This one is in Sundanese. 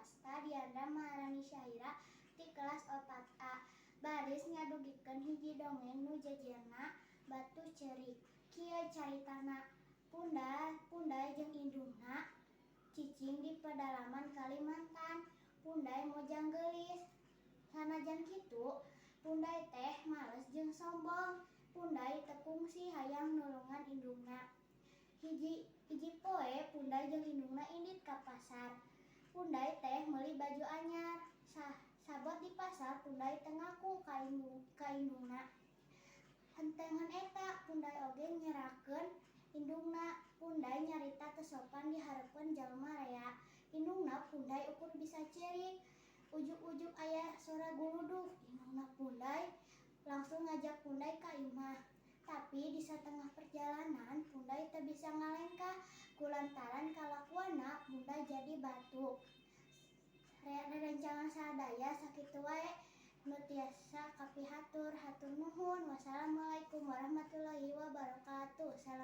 wasta Diandra Maharani Syahira ti kelas 4A. Baris ngadugikeun hiji dongeng nu jejerna Batu Ceurik. Kieu caritana: Pundai jeung indungna cicing di pedalaman Kalimantan. Pundai mojang geulis. Sanajan kitu, Pundai teh males jeung sombong. Pundai teu kungsi hayang nulungan indungna. Hiji hiji poe Pundai jeung indungna indit ka pasar. Pundai teh meuli baju anyar. Sabot di pasar, Pundai teu ngaku ka indungna. Henteu ngan eta, Pundai oge nyerakeun indungna. Pundai nyarita teu sopan di hareupeun jalma rea. Indungna Pundai ukur bisa ceurik. Ujug-ujug aya sora guludug. Indungna Pundai langsung ngajak Pundai ka imah. Tapi di satengah perjalanan Pundai teu bisa ngalengkah kulantaran kalakuanna Pundai jadi batu. Rerencangan sadaya, sakitu wae nu tiasa kapihatur. Hatur nuhun. Wassalamualaikum warahmatullahi wabarakatuh. Salam.